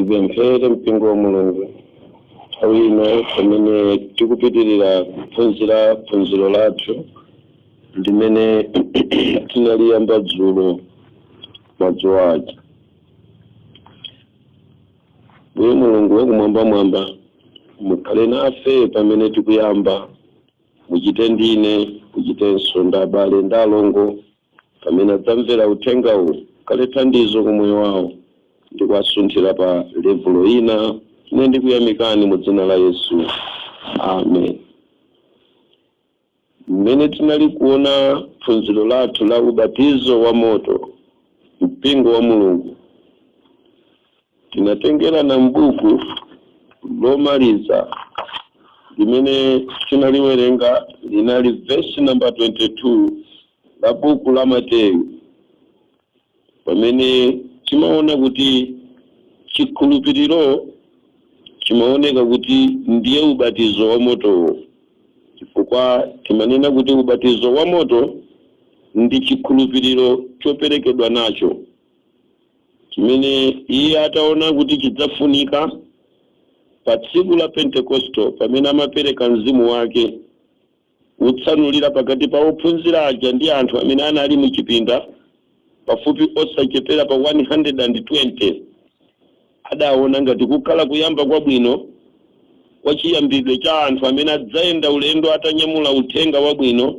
Tipemphere, mpingo wa Mulungu. Nthawi ino pamene tikupitirira kuphunzira phunziro lathu limene tinaliyamba dzulo madzulo aja, Mbuye Mulungu wakumwambamwamba, mukhale nafe pamene tikuyamba. Muchite ndine, muchitenso ndi abale ndi alongo pamene adzamvera uthengawu, khale thandizo ku moyo wawo ndi kuwasunthira pa level ina. Ine ndikuyamikani mu dzina la Yesu, amen. Mmene tinali kuona phunziro lathu la ubatizo wa moto, mpingo wa Mulungu, tinatengerana m'buku lomaliza limene tinaliwerenga linali vesi namba 22 la buku la Mateyu, pamene timaona kuti chikhulupiriro chimaoneka kuti ndiye ubatizo wa motowo, chifukwa timanena kuti ubatizo wa moto ndi chikhulupiriro choperekedwa nacho chimene iye ataona kuti chidzafunika pa tsiku la Pentekosto, pamene amapereka mzimu wake kutsanulira pakati pa ophunzira aja ndi anthu amene anali muchipinda pafupi osachepera pa 120. Adaona ngati kukhala kuyamba kwabwino kwa chiyambidwe cha anthu amene adzayenda ulendo atanyamula uthenga wabwino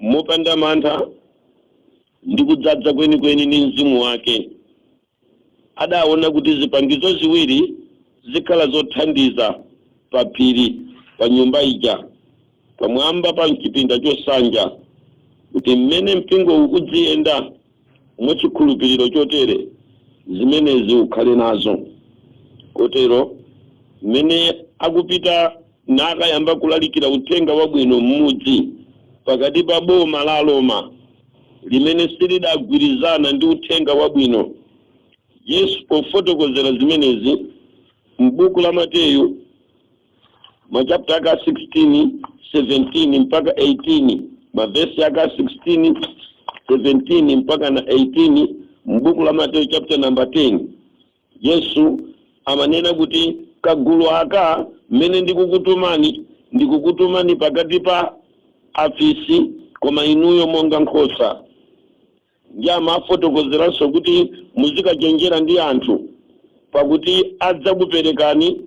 mopanda mantha ndi kudzadza kwenikweni ndi mzimu wake. Adaona kuti zipangizo ziwiri zikhala zothandiza pa phiri, pa nyumba ija pamwamba pa mchipinda chosanja, kuti mmene mpingo udziyenda mwachikhulupiriro chotere, zimenezi ukhale nazo. Kotero mmene akupita nakayamba kulalikira uthenga wabwino m'mudzi pakati pa boma la Roma limene silidagwirizana ndi uthenga wabwino, Yesu pofotokozera zimenezi m'buku la Mateyu, machapter aka 16, 17 mpaka 18, mavesi aka 16, 17 mpaka na 18, m'buku la Mateyu chapter number 10, Yesu amanena kuti kagulu aka mmene ndikukutumani, ndikukutumani pakati pa afisi, koma inuyo monga nkhosa. Ndi amafotokozeranso kuti muzikachenjera ndi anthu, pakuti adzakuperekani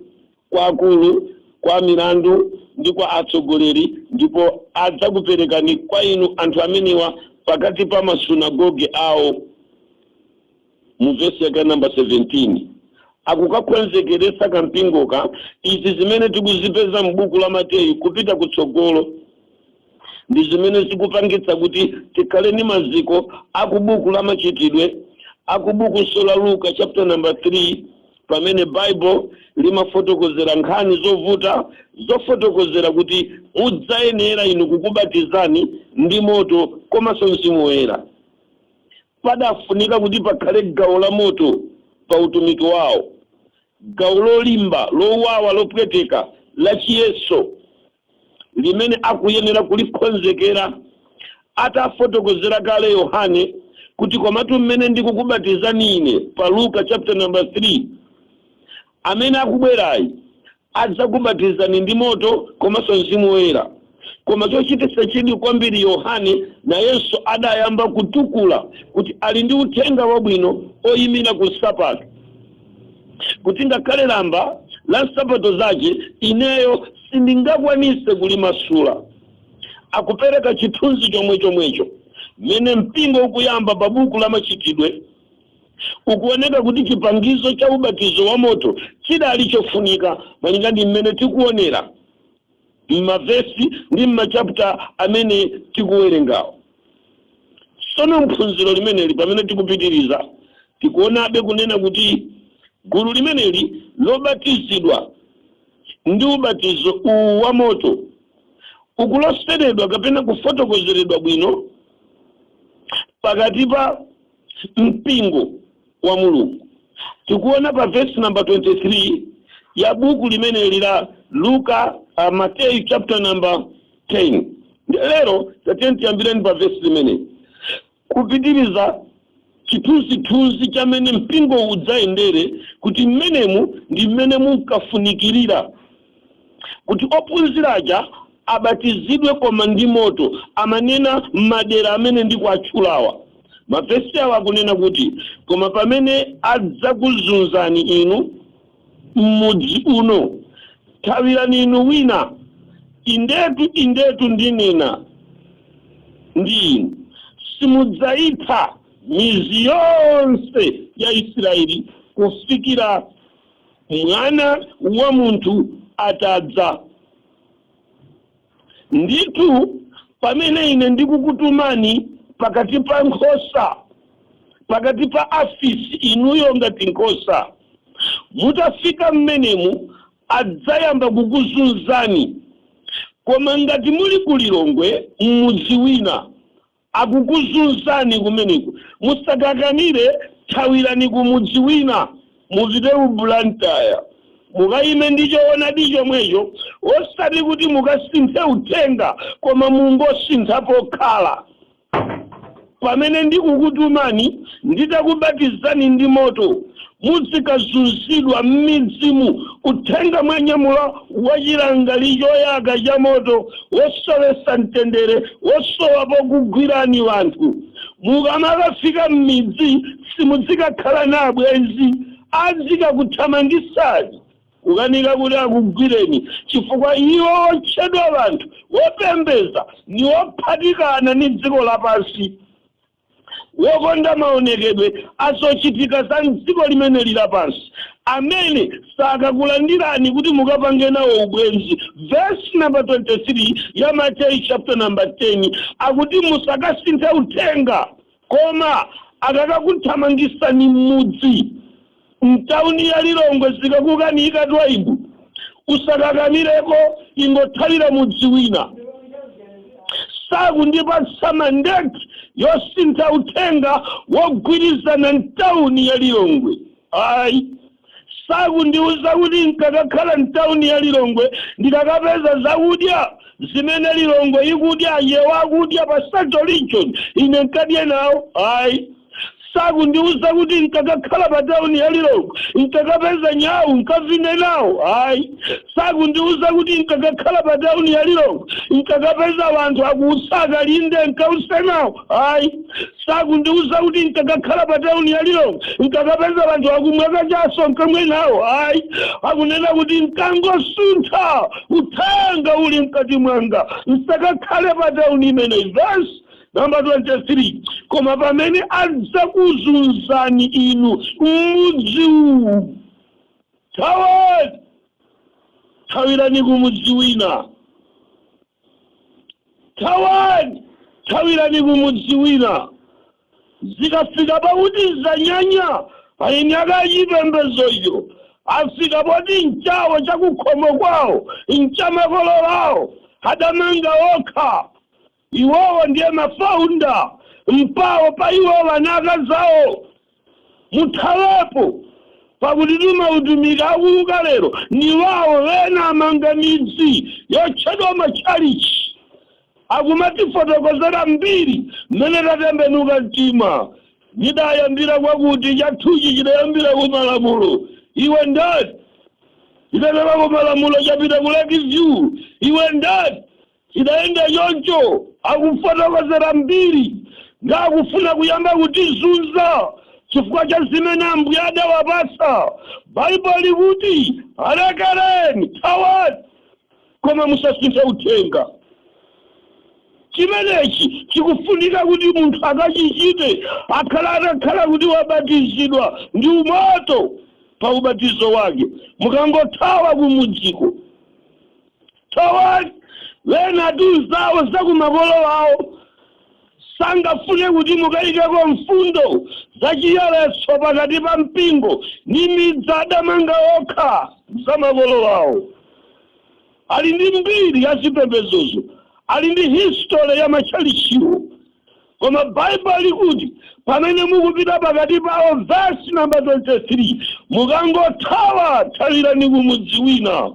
kwa akulu, kwa milandu ndi kwa atsogoleri, ndipo adzakuperekani kwa inu anthu amenewa pakati pa masunagoge awo. Mu vesi yake namba 17 akukakonzekeretsa kampingoka. Izi zimene tikuzipeza m'buku la Mateyu kupita kutsogolo ndi zimene zikupangitsa kuti tikhale ndi maziko aku buku la Machitidwe, akubukunso la Luka chapter number 3, pamene Bible limafotokozera nkhani zovuta zofotokozera kuti mudzayenera inu kukubatizani ndi moto komanso Mzimu Woyera. Padafunika kuti pakhale gawo la moto pa utumiki wawo, gawo lolimba, lowawa, lopweteka, la chiyeso limene akuyenera kulikonzekera, atafotokozera kale Yohane kuti komatu mmene ndikukubatizani ine pa Luka chapter number 3, amene akubwerayi adzakubatizani ndi moto komanso Mzimu Woyera. Koma chochititsa chidwi kwambiri, Yohane nayenso adayamba kutukula kuti ali ndi uthenga wabwino oyimira ku nsapato, kuti ngakhale lamba la nsapato zake ineyo sindingakwanise kulimasula. Akupereka chithunzi chomwe chomwecho mmene mpingo ukuyamba pa buku la Machitidwe. Ukuoneka kuti chipangizo cha ubatizo wa moto chidali chofunika malinga ndi mmene tikuonera m'mavesi ndi m'machapter amene tikuwerengawo. Tsono mphunziro limeneli, pamene tikupitiriza, tikuonabe kunena kuti gulu limeneli lobatizidwa ndi ubatizo uwu wa moto ukuloseredwa kapena kufotokozeredwa bwino pakati pa mpingo wa Mulungu. Tikuona pa vesi namba 23 ya buku limeneli la Luka, Mateyu chapter number 10. Lero tatiyeni tiyambireni pa vesi limeneli kupitiriza. Chithunzithunzi chamene mpingo udzayendere, kuti mmenemu ndi mmene munkafunikirira kuti ophunzira aja abatizidwe koma ndi moto. Amanena madera amene ndikuatchulawa. Mavesi awa akunena kuti, "Koma pamene adzakuzunzani inu m'mudzi uno, thawirani inu wina. Indetu, indetu, ndinena ndi inu, simudzayitha mizi yonse ya Israeli kufikira Mwana wa Munthu atadza. Ndithu pamene ine ndikukutumani pakati pa nkhosa, pakati pa afisi, inuyo ngati nkhosa, mutafika mmenemu adzayamba kukuzunzani. Koma ngati muli ku Lilongwe, m'mudzi wina, akukuzunzani kumeneko, musakakamire, thawirani ku mudzi wina, mupite ku Blantyre, mukayime ndi choonadi chomwecho, osati kuti mukasinthe uthenga, koma mungosintha pokhala. Pamene ndikukutumani nditakubatizani ndi moto, muzikazunzidwa m'midzimu. Uthenga mwanyamula wachilangali choyaka cha moto wosowesa mtendere, wosowa pokugwirani wanthu, mukamakafika m'midzi simudzikakhala na abwenzi, azikakuthamangisani kukanika kuti akugwireni, chifukwa iwo otchedwa wanthu wopembeza ni wophatikana ni dziko lapansi, wokonda maonekedwe azochitika za mdziko limene lapansi, amene sakakulandirani kuti mukapange nawo ubwenzi." Verse number 23 ya Mateyu chapter number 10 akuti musakasinthe uthenga, koma akakakuthamangisani m'mudzi, mtauni ya Lilongwe, zikakukanika, Twaibu, usakakamireko, ingothawira mudzi wina. Sakundipatsa mandate yosintha uthenga wogwirizana mtauni ya Lilongwe, ayi. Sakundiuza kuti nkakakhala mtauni ya Lilongwe ndikakapeza zakudya zimene Lilongwe ikudya, yewa akudya pa Central Region, ine nkadye nawo, ayi. Sakundiuza kuti nkakakhala pa tauni ya Lilongwe nkakapeza nyawu nkavine nawo, ayi. Sakundiuza kuti nkakakhala pa tauni ya Lilongwe nkakapeza wanthu akuusaka linde nkause nawo, ayi. Sakundiuza kuti nkakakhala pa tauni ya Lilongwe nkakapeza wanthu akumwa kachaso nkamwe nawo, ayi. Akunena kuti nkangosuntha uthenga uli mkati mwanga, nsakakhale pa tauni imeneyi. Verse namba 23: "Koma pamene adzakuzunzani inu m'mudzi uwu, thawani, thawirani kumudzi wina, thawani, thawirani kumudzi wina." Zikafika pakuti zanyanya, aini akachipembedzo icho afika poti mchawo chakukhomo kwawo, mchamakolo wawo, adamanga okha, iwowo ndiye ma founder, mpawo pa iwo vanaka zawo, muthawepo, pakuti tumautumika akuluka lero ni wawo. Wena amanga midzi yotchedwa machalichi, akumatifotokozera mbiri mmene tatembenuka mtima, ndidayambira kwakuti chathuchi chidayambira kumalamulo, iwe ndani? Chidatoka kumalamulo chapita ku Lake View, iwe ndani? Chidayenda choncho, akufotokozera mbiri, ngakufuna kuyamba kutizunza chifukwa cha zimene Ambuye adawapatsa. Baibulo likuti alekereni, thawani, koma musasinthe uthenga. Chimenechi chikufunika kuti munthu akachichite akhala atakhala kuti wabatizidwa ndi umoto pa ubatizo wake. Mukangothawa kumudziko, thawani. Wena atiuzawo zakumakolo awo, sangafune kuti mukayikeko mfundo zachiyeretso pakati pa mpingo ni midzi adamanga okha za makolo awo. Ali ndi mbiri ya zipembezozo, ali ndi history ya machalichiwo, koma Baibulo likuti pamene mukupita pakati pawo, verse number 23, mukangothawa, thawirani kumudzi wina,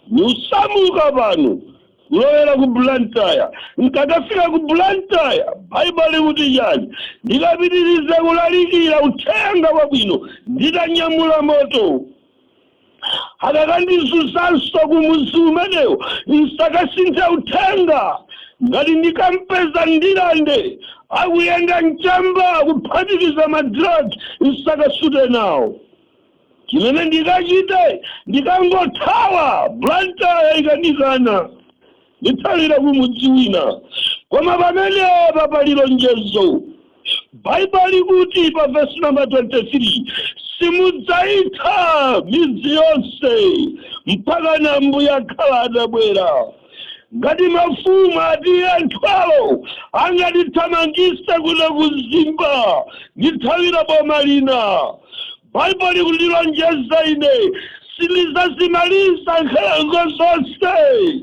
musamuka pano. Kulowera ku Blantyre. Nkakafika ku Blantyre, Baibulo likuti chani? Ndikapitiriza kulalikira uthenga wabwino nditanyamula moto. Akakandizunzanso ku mudzi umenewo, nsakasinthe uthenga. Ngati ndikampeza Ndirande akuyenda mchamba kuphatikiza ma drug, nsakasute nawo. Chimene ndikachite, ndikangothawa. Blantyre ikanikana, ndithawira kumudzi wina. Koma pamenepa pali lonjezo. Baibulo likuti pa vesi namba 23, simudzayitha midzi yonse mpaka na Mbuye akhala atabwera. Ngati mafumu a T/A Nthwalo angatithamangise kuno kuzimba, ndithawira boma lina. Baibulo likundilonjeza ine, sindizazimaliza nkhalango zonse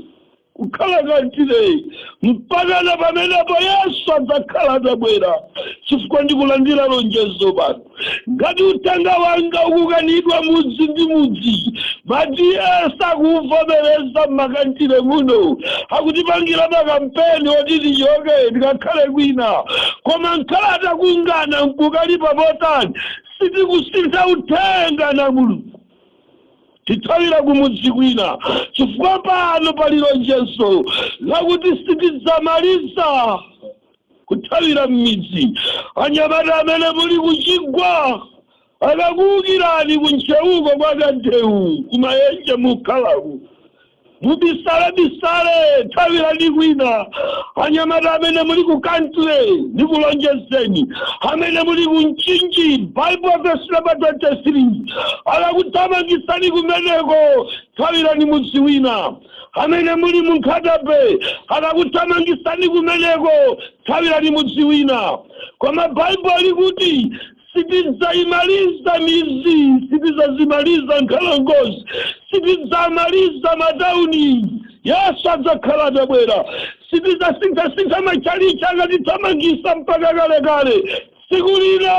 kukhala kantire mpakana pamenepo Yesu adzakhala atabwera, chifukwa ndikulandira lonjezo pano. Ngati uthenga wanga ukukanidwa mudzi ndi mudzi, ma T/A sakuuvomereza mmakantire muno, akutipangira makampeni oti tichoke tikakhale kwina, koma nkhala atakungana nkukalipa potani, sitikusintha uthenga na Mulungu. Tithawira kumudzi kwina, chifukwa pano pali lonjezo lakuti sitidzamaliza kuthawira m'midzi. Anyamata amene muli kuchigwa, akakuwukirani kunchewuko kwa Kandewu, kumayenje mukhalaku, mubisale bisale, thawirani kwina. Anyamata amene muli ku country, ndikulonjezeni, amene muli ku Mchinji, Bible verse number 23, akakuthamangisani kumeneko, thawirani mudzi wina. Amene muli mu Nkhata Bay, akakuthamangisani kumeneko, thawirani mudzi wina. Koma Baibulo likuti sitidzayimaliza mizi, sitidzazimaliza nkhalangozi, sitidzamaliza matauni Yesu adzakhala atabwera. Sitidzasinthasintha machalichi akatithamangisa mpaka kalekale. Tsiku lina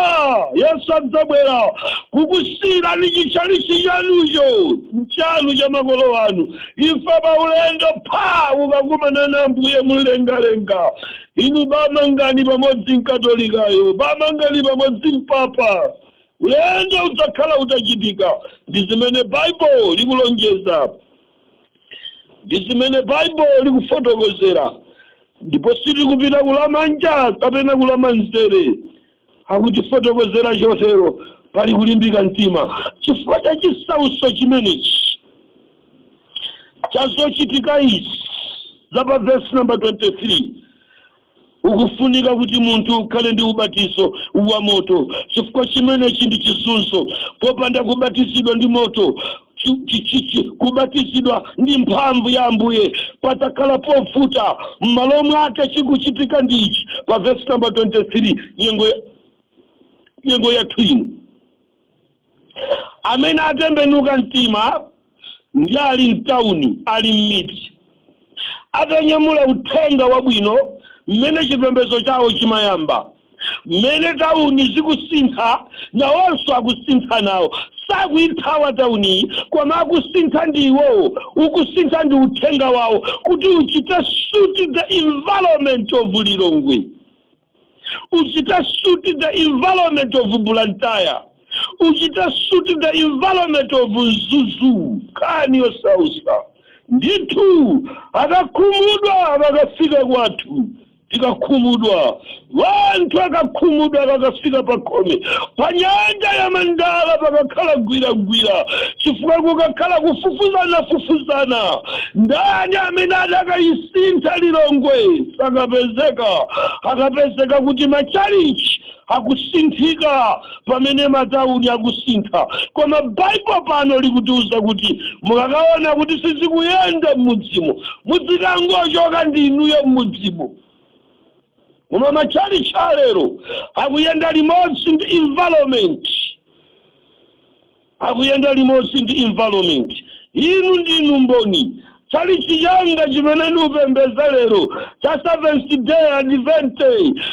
Yesu adzabwera kukusiyirani chichalichi chanucho, nchanu cha makolo anu. Imfa pa ulendo pha, ukakumana na Ambuye mumlengalenga. Inu bamangani pamodzi mkatolikayo, bamangani pamodzi mpapa, ulendo udzakhala utachitika. Ndi zimene Baibulo likulonjeza, ndi zimene Baibulo likufotokozera, ndipo sitikupita kulamanja kapena kulamanzere. Akutifotokozera chotero, pali kulimbika mtima chifukwa cha chisautso chimenechi chazochitika izi za pa verse number 23. Ukufunika kuti munthu ukhale ndi ubatizo wa moto, chifukwa chimenechi ndi chizunzo. Popanda kubatizidwa ndi moto, kubatizidwa ndi mphamvu ya Ambuye, patakhala povuta. M'malo mwake chikuchitika ndichi pa verse number 23, nyengo yathu ino, amene atembenuka mtima ndi ali mtawuni, ali m'midzi, atanyamula uthenga wabwino, mmene chipembedzo chawo chimayamba, mmene tawuni zikusintha, nawonso akusintha nawo. Sakuyithawa tawuniyi, koma akusintha ndi iwowo. Ukusintha ndi uthenga wawo kuti uchite suit the environment of Lilongwe, uchite suit the environment of Blantyre, uchite suit the environment of Mzuzu. Nkhani yosausa ndithu. Akakhumudwa akakafika kwathu, tikakhumudwa, wanthu akakhumudwa akakafika pakhome pa nyanja ya Mandala, pakakhala gwiragwira, chifukwa kukakhala kufufuzana fufuzana ndani amene adakayisintha Lilongwe. Sakapezeka. Akapezeka kuti machalichi akusinthika pamene matauni akusintha. Koma Baibulo pano likutiuza kuti mukakaona kuti sizikuyenda m'mudzimo, mudzikangochoka ndi inuyo m'mudzimo. Koma machalichi alero akuyenda limodzi ndi environment, akuyenda limodzi ndi environment. Inu ndinu mboni. Chalichi changa chimene ndikupembedza lero cha Seventh Day Advent,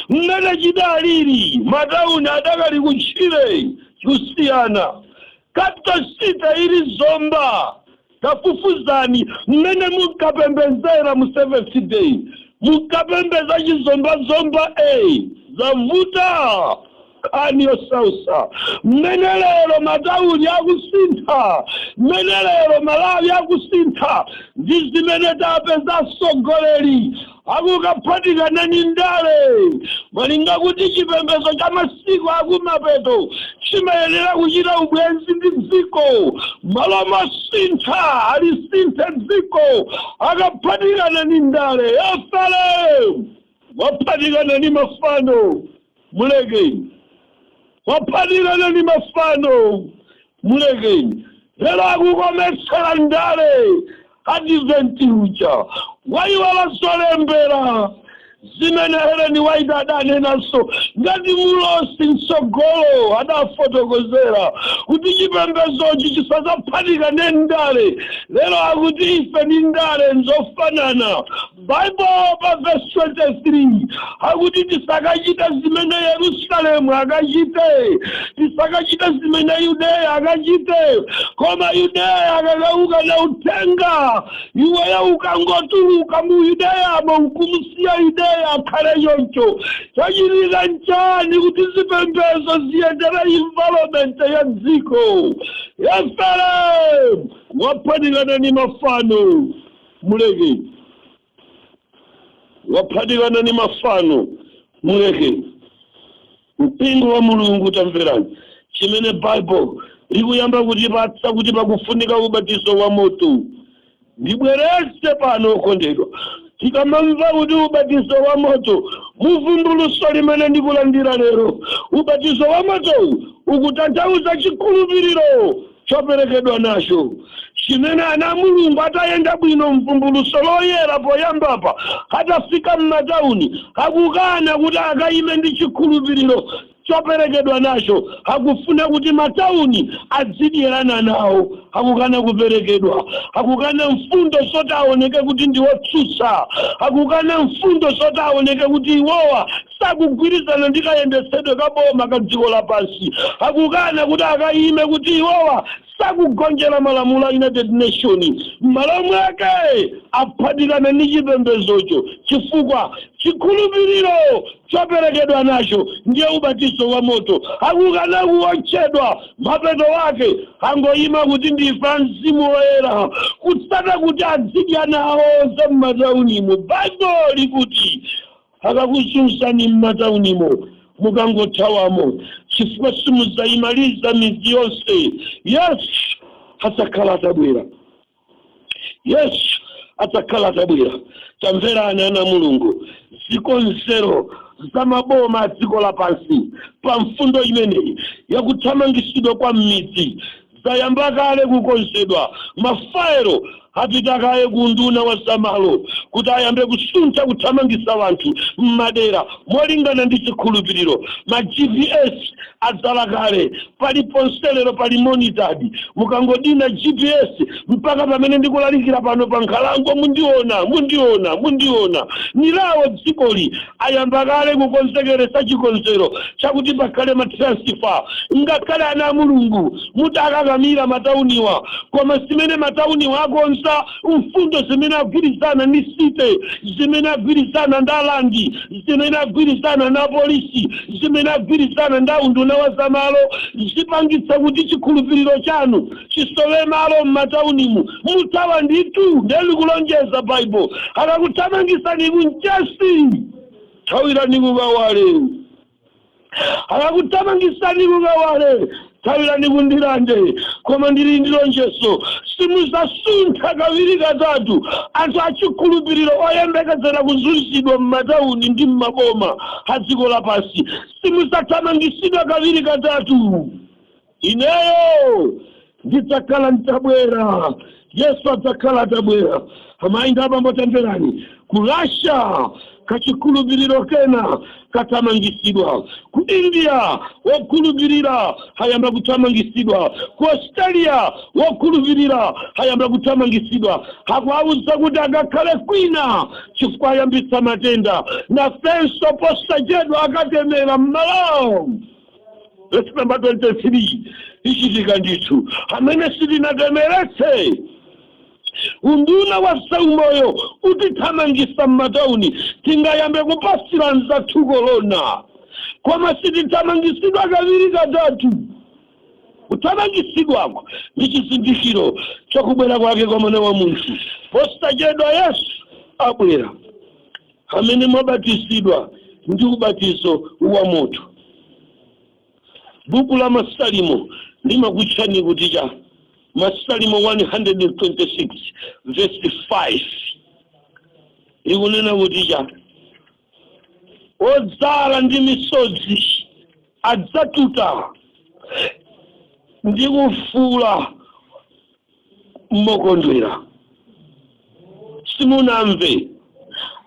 mmene chidalili matauni adakali kutchire, kusiyana capital city ili Zomba. Tafufuzani mmene munkapembezera mu Seventh Day, munkapembeza chizombazomba. A zavuta, nkhani yosausa. Mmene lero matauni akusintha, mmene lero Malawi akusintha, ndi zimene tapeza atsogoleri akukaphatikana ni ndale, malinga kuti chipembedzo cha masiku akumapeto chimayenera kuchita ubwenzi ndi dziko. Malo mosintha alisinthe dziko, akaphatikana ni ndale. Yafale waphatikana ni mafano, mulekeni. Waphatikana ni mafano, mulekeni. Lero akukometsera ndale. Advent uja wayiwala zolembera zimene Helen White adanenaso ngati mulosi mtsogolo, adafotokozera kuti chipembezochi chisadzaphatikane ndale. Lero akuti ife ndi ndale nzofanana. Bible pa verse 23 akuti tisakachita zimene Yerusalemu akachite, tisakachita zimene Yudeya akachite. Koma Yudeya akakauka na uthenga, iweyo ukangotuluka mu Yudeyamo nkumusiya Yudeya akhale choncho. Chachitika nchani kuti zipembezo ziyendere environment ya dziko? Yerusalemu waphatikana ni mafano, muleke. Waphatikana ni mafano, muleke. Mpingo wa Mulungu, tamverani chimene Bible likuyamba kutipatsa kuti pakufunika ubatizo wa moto. Ndibwereze pano, okondedwa, tikamamva kuti ubatizo wa moto, muvumbuluso limene ndikulandira lero, ubatizo wa moto ukutanthauza chikhulupiriro choperekedwa nacho chimene ana a Mulungu atayenda bwino mvumbuluso loyera poyambapa, atafika m'matauni akukana kuti akayime ndi chikhulupiriro choperekedwa nacho. Akufuna kuti matauni azidyerana nawo, akukana kuperekedwa, akukana mfundo zoti aoneke kuti ndi otsutsa, akukana mfundo zoti aoneke kuti iwowa sakugwirizana ndi kayendetsedwe ka boma ka dziko lapansi, akukana kuti akayime kuti iwowa sakugonjera malamulo a United Nation. M'malo mwake aphatikana ndi chipembezocho, chifukwa chikhulupiriro choperekedwa nacho ndiye ubatizo wa moto. Akukana kuwotchedwa. Mapeto wake angoyima kuti ndife a Mzimu Woyera, kutsata kuti azidya nawo za m'mataunimo. Baibulo likuti akakuzunzani m'mataunimo, mukangothawamo, chifukwa simudzayimaliza midzi yonse. Yesu adzakhala atabwera, Yesu adzakhala atabwera. Tamverani, ana Mulungu, zikonzero za maboma a dziko lapansi pa mfundo imeneyi yakuthamangisidwa kwa m'midzi zayamba kale kukonzedwa. Mafaelo apita kaye ku nduna wa zamalo kuti ayambe kusuntha kuthamangisa wanthu m'madera molingana ndi chikhulupiriro. Ma GPS adzala kale paliponse lero, pali monitored. Mukangodina GPS mpaka pamene ndikulalikira pano pa nkhalango, mundiona, mundiona, mundiona. Nilawo dzikoli ayamba kale kukonzekeresa chikonzero chakuti pakhale ma transfer. Ngakhale ana a Mulungu mutakakamira matauniwa, koma zimene matauniwa akonza, mfundo zimene agwirizana ndi city, zimene agwirizana ndi a land, zimene agwirizana na polisi, zimene agwirizana ndi unduna wa zamalo, zipangitsa kuti chikhulupiriro chanu chisowe malo m'mataunimu. Muthawa ndithu. Ndelikulonjeza Baibo, akakuthamangisani kunchesi, thawirani kukawale. Akakuthamangisani kukawale, thawirani kundilande. Koma ndili ndi lonjezo, simuzasuntha kawiri katatu. Anthu achikhulupiriro oyembekezera kuzunzidwa m'matauni ndi m'maboma a dziko lapansi, simuzathamangisidwa kawiri katatu. Ineyo ndidzakhala nditabwera, Yesu adzakhala atabwera. Amayi ndi abambo, tamverani, ku Russia kachikhulupiriro kena kathamangisidwa, ku India wokhulupirira ayamba kuthamangisidwa, ku Australia wokhulupirira ayamba kuthamangisidwa, akuauza kuti akakhale kwina chifukwa ayambitsa matenda. Nafenso posachedwa akatemera m'Malawi. Verse number 23 ichitika ndithu. Amene sitinatemeretse Unduna wa zaumoyo utithamangisa m'matauni, tingayambe kupasira anzathu korona, koma sitithamangisidwa kaviri, katatu. Kuthamangisidwako ndi chizindikiro chakubwera kwake kwa Mwana wa munthu. Posachedwa Yesu abwera. Amene mwabatizidwa ndi ubatizo wa moto, buku la Masalimo limakutchani kuti cha? Masalimo 126 verse 5 ikunena kuti cha? Odzala ndi misozi adzatuta ndi kufuula mokondwera. Simunamve?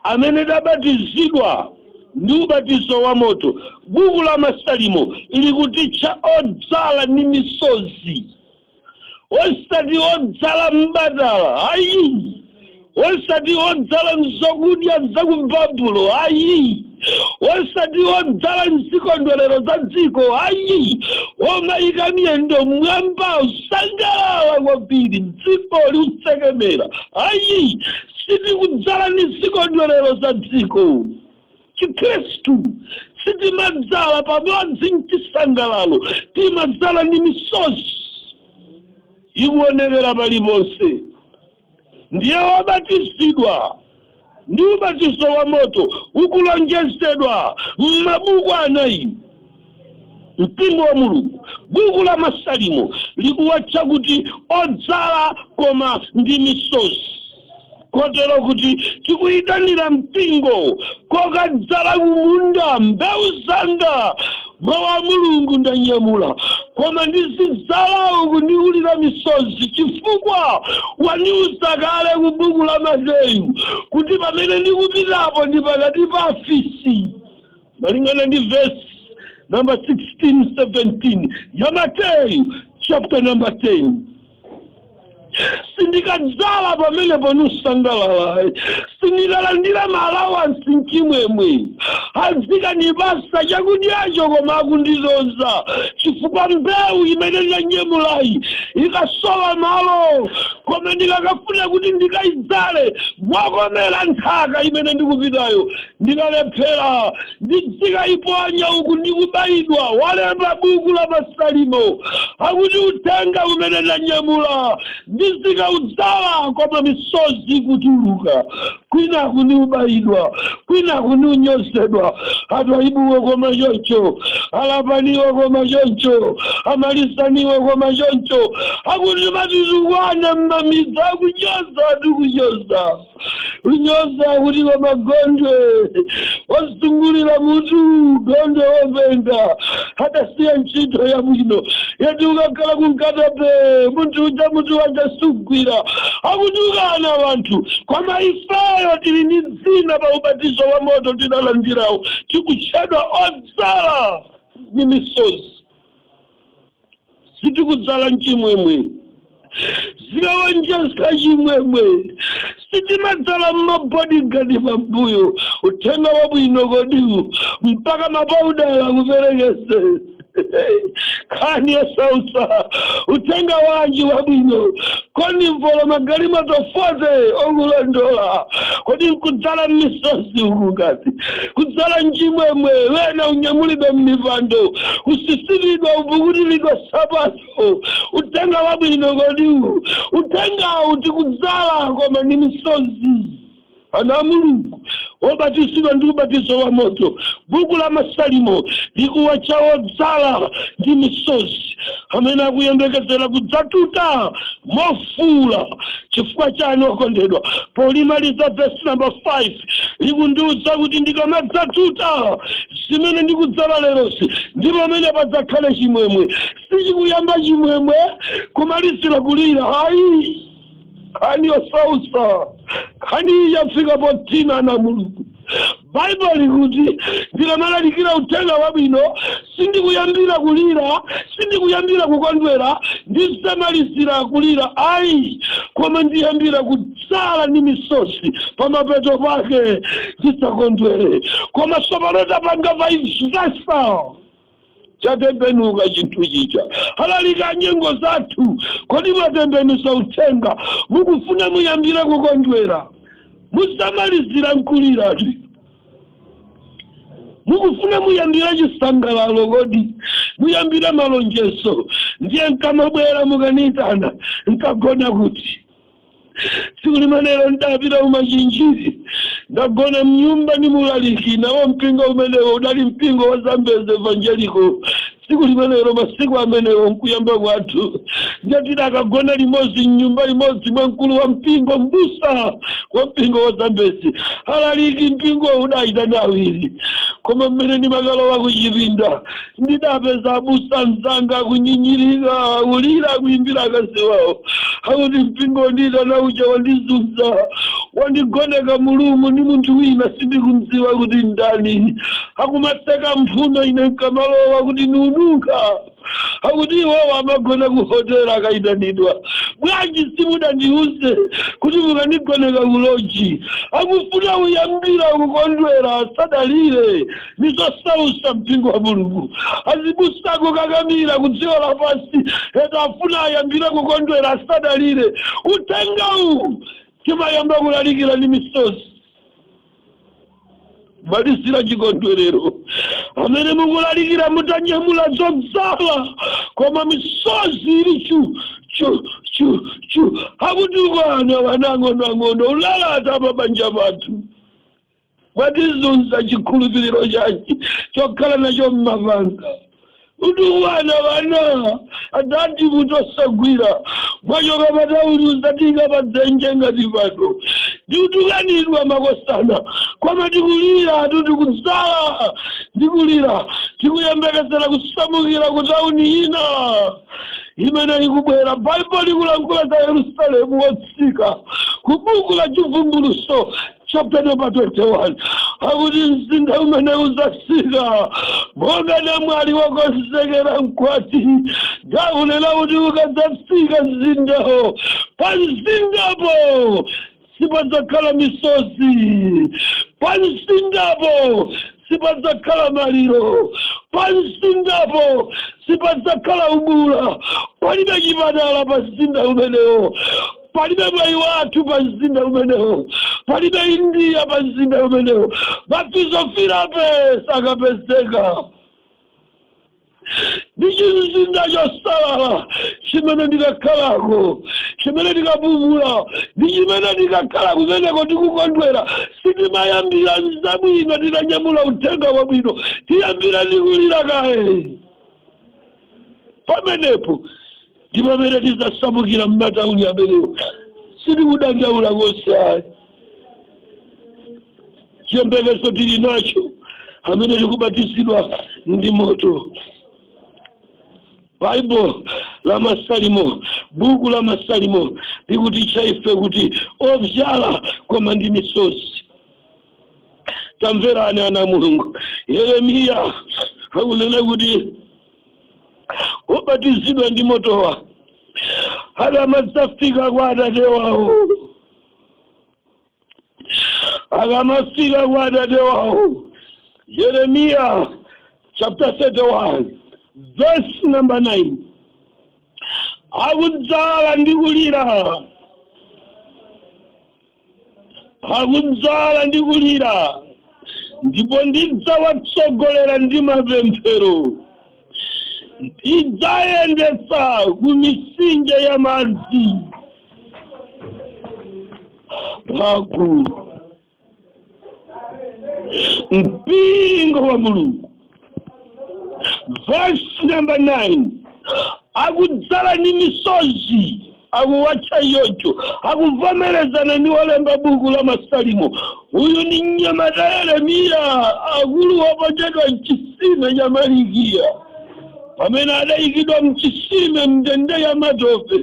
Amene dabatizidwa ndi ubatizo wa moto, buku la Masalimo likutitcha odzala ndi misozi, osati odzala mbatala, ayi, osati odzala mzokudya za ku Babulo, ayi, osati odzala mzikondwerero za dziko, ayi, omayika miyendo mwamba, usangalala kwambiri, dziko liusekemera, ayi. Sitikudzala ndi zikondwerero za dziko. Chikhristu sitimadzala pamodzi mchisangalalo, timadzala ndi misozi ikuonekera paliponse. Ndiye wabatizidwa ndi ubatizo wa moto ukulonjezedwa m'mabuku anayi. Mpingo wa Mulungu, buku la Masalimo likuwatcha kuti odzala koma ndi misozi, kotero kuti tikuyitanira mpingo kokadzala kumunda. Mbewu zanga, mawu a Mulungu, ndanyamula, koma ndizidzala uku ndikulira misozi, chifukwa waniuza kale ku buku la Mateyu kuti pamene ndikupitapo ndi pakati pa afisi, malingana ndi verse number 16 17 ya Mateyu chapter number 10. Sindikadzala pamene panusangalala, sindikalandira ma allowance mchimwemwe, azikanipasa chakudyacho koma akundizonza, chifukwa mbewu imene ndanyamulayi ikasowa malo. Koma ndikakafuna kuti ndikayidzale mwakomera nthaka imene ndikupitayo, ndikalephera, ndizikayiponya uku ndikubayidwa. Walemba buku la Masalimo akuti uthenga umene ndanyamula ndizikaudzala koma misozi ikutuluka, kwinaku ndiubayidwa, kwinaku ndiunyozedwa. Atwaibuwo koma choncho, alapaniwo koma choncho, amalisaniwo koma choncho, akuti matitukwana mmamidzi, akunyoza, atikunyoza, kunyoza kuti koma Gondwe wazungulira mutu, Gondwe wopenga, adasiya ntchito yabwino yeti ukakhala kunkatape munthu uja mutu waja sugwira. Akutukana wanthu, koma ifeyo tili ndi dzina pa ubatizo wa moto tidalandirawo, tikutchedwa odzala ndi misozi. Sitikudzala mchimwemwe, zikawonjeza chimwemwe. Sitimadzala mma bodyguard pambuyo. Uthenga wabwino kodiwu mpaka mapaudala kuperekeze? Nkhani yosausa. Uthenga wanji wabwino? Konimvolo magalimoto 40 okulondola, kodi nkudzala mmisozi uku ngati kudzala mchimwemwe? Wena unyamulidwa mmipando, kusisiridwa, upukutilidwa sapato. Uthenga wabwino kodiwu? Uthengawu tikudzala koma ndi misozi. Ana a Mulungu obatizidwa ndi ubatizo wa moto, buku la Masalimo likuwatcha odzala ndi misozi amene akuyembekezera kudzatuta mofuula. Chifukwa chani, okondedwa? Polimaliza verse number 5 likundiuza kuti ndikamadzatuta zimene ndikudzala lerosi, ndi pamene padzakhale chimwemwe. Sichikuyamba chimwemwe kumalizira kulira, hayi. Nkhani yosausa, nkhani yafika potina na Mulungu. Baibulo likuti ndikamalalikira uthenga wabwino, sindikuyambira kulira, sindikuyambira kukondwera, ndisamalizira kulira, ayi, koma ndiyambira kudzala ndi misozi, pamapeto pake ndisakondwere. Koma sopano tapanga vice versa. Chatembenuka chinthu chija. Alalika nyengo zathu, kodi mwatembenusa uthenga? Mukufuna muyambire kukondwera, musamalizira nkulira. Mukufuna muyambire chisangalalo, kodi muyambire malonjezo? Ndiye nkamabwera mukanitana, nkagona kuti? Tsiku limenelo ndapita kumachinjiri, ndagona mnyumba ni mulaliki nawo. Mpingo umenewo udali mpingo wa Zambezi Evangelical tsiku limenelo, masiku amenewo nkuyamba kwathu. Ndiye akagona limodzi mnyumba limodzi mwa mkulu wa mpingo, mbusa wa mpingo wa Zambezi. Alaliki, mpingo udayitana awiri, koma mmene ndimakalowa kuchipinda ndidapeza abusa mzanga akunyinyirika, kulira, kuimbira akazi wawo, akuti mpingo nditana uja wandizunza, wandigoneka mulumu ndi munthu wina sindikumdziwa kuti ndani. Akumaseka mphuno ine nkamalowa kuti nunuka, akuti iwowo amagona ku hotela akayitanidwa. Bwanji simudandiuze kuti mukandigoneka ku lodge? Akufuna kuyambira kukondwera asadalire. Nizosausa, mpingo wa Mulungu. Azibusako kakamira ku dziko lapansi eti afuna ayambire kukondwera asadalire. Uthenga uwu timayamba kulalikira ndi misozi, malizira chikondwerero. Amene mukulalikira mutanyamula zodzala, koma misozi ili chu chu chu chu, akuti ukwana wanang'onoang'ono ulalata pabanja pathu. Mwatizunza chikhulupiriro chanji chokhala nacho mmapanga utukwana vana adati kutosagwira mwachoka patauli uzatika padzenje ngati pano ndikutukanidwa makosana, koma tikulira, tikudzala ndikulira, tikuyembekezera kusamukira ku tauni ina imene ikubwera. Baibulo likulankhula za Yerusalemu wotsika ku buku la Chivumbuluso chapter number 21, akuti mzinda umene uzasika monga namwali wakonzekera mkwati. Ndakunena kuti ukadzatsika mzindawo, pa mzindapo sipadzakhala misozi, pa mzindapo sipadzakhala maliro, pa mzindapo sipadzakhala ubula. Palibe chipatala pa mzinda umenewo, palibe mayi wathu pa mzinda umenewo, palibe India pa mzinda umenewo. Ma physiotherapist akapezeka ndi chimzinda chosalala chimene ndikakhalako, chimene ndikapumula, ndi chimene ndikakhala kumeneko tikukondwera. Sitimayambira zabwino titanyamula uthenga wabwino, tiyambira ndikulira kaye. Pamenepo ndi pamene tizasamukira m'matauni amenewo. Sitikudandaula konse ayi, chiyembekezo tili nacho amene tikubatizidwa ndi moto. Baibo la Masalimo, buku la Masalimo likutitcha ife kuti obyala koma ndi misozi. Tamverani ana a Mulungu, Yeremiya akunena kuti obatizidwa ndi motowa akamadzafika kwa atate wawo, akamafika kwa atate wawo, Yeremiya chapter 31 verse number 9, akudzala ndi kulira, akudzala ndi kulira, ndipo ndidzawatsogolera ndi mapemphero, ndidzayendetsa ku mitsinje ya madzi pakulu. Mpingo wa Mulungu, verse number 9, akudzala ndi misozi, akuwatcha yocho, akuvomerezana ndi wolemba buku la Masalimo. Uyu ni mnyamata Yeremiya, akulu woponyedwa mchisime cha Malikiya. Pamene adayikidwa mchisime, mndende ya matope,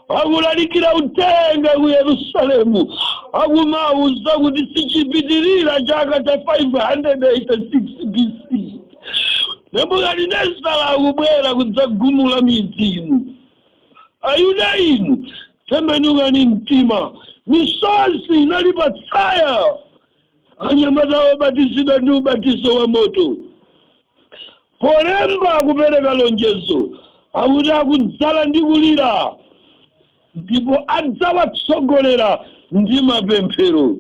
akulalikira uthenga ku Yerusalemu, akumauza kuti sichipitirira chaka cha 586 BC Nebukadinezara akubwera kudzagumula midzi inu. Ayuda inu, tembenukani mtima. Misozi inali patsaya. Anyamata obatizidwa ndi ubatizo wa moto. Polemba akupereka lonjezo, akuti akudzala ndi kulira ndipo adzawatsogolera ndi mapemphero.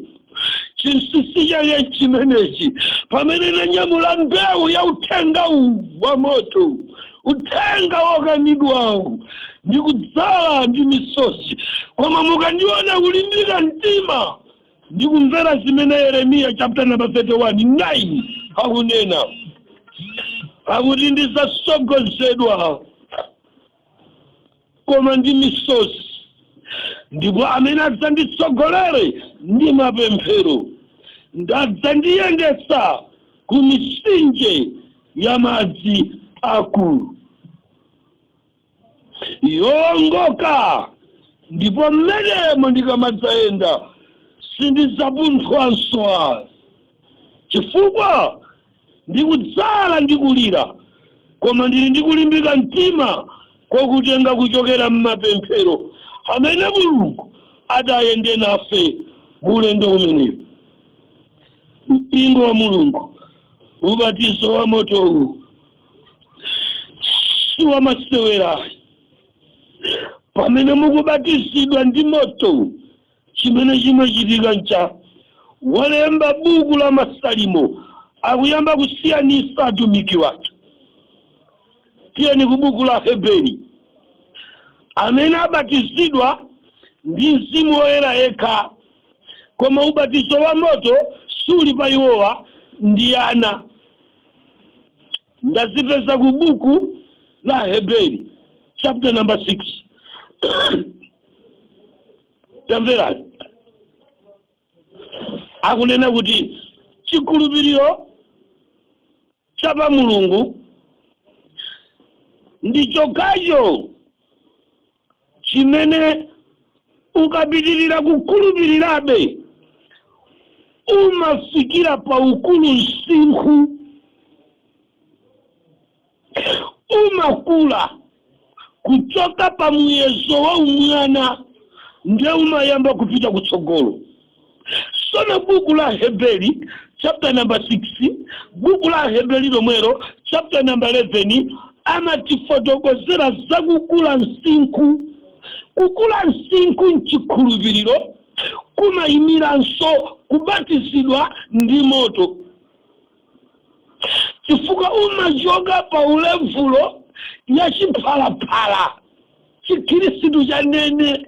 Chinsinsi chake chimenechi, pamene tanyamula mbewu ya uthenga uwu wa moto, uthenga wokanidwawu, ndi kudzala ndi misozi, koma mukandiona kulimbika mtima ndi kumvera zimene Yeremiya chapter number 31 9 akunena, akuti ndidzasogozedwa koma ndi misozi, ndipo amene adzanditsogolere ndi mapemphero, ndadzandiyendetsa ku mitsinje ya madzi akulu yowongoka, ndipo mmenemo ndikamadzayenda sindidzapunthwanso ayi, chifukwa ndikudzala ndi kulira, koma ndili ndikulimbika mtima kokutenga kuchokera mmapemphero amene Mulungu adayende nafe ulendo umenewu. Mpingo wa Mulungu, ubatizo wa motowu si wamasewerayi. Pamene mukubatizidwa ndi moto, chimene chimachitika ncha walemba buku la Masalimo akuyamba kusiyanisa atumiki wake. Tiyeni ku buku la Heberi. Amene abatizidwa ndi Mzimu Woyera yekha, koma ubatizo wa moto suli pa iwowa, ndi ana. Ndazipeza ku buku la Heberi chapter number 6. Tamverani, akunena kuti chikhulupiriro cha pa Mulungu ndi chokhacho chimene ukapitirira kukhulupirirabe umafikira pa ukulu msinkhu, umakula kuchoka pa muyezo wa umwana, ndiye umayamba kupita kutsogolo. Sono buku la Heberi chapter number 6, buku la Heberi lomwero chapter number 11, amatifotokozera zakukula msinkhu. Kukula msinkhu mchikhulupiriro kumayimiranso kubatizidwa ndi moto, chifukwa umachoka pa u level ya chiphalaphala, chikhirisitu chanene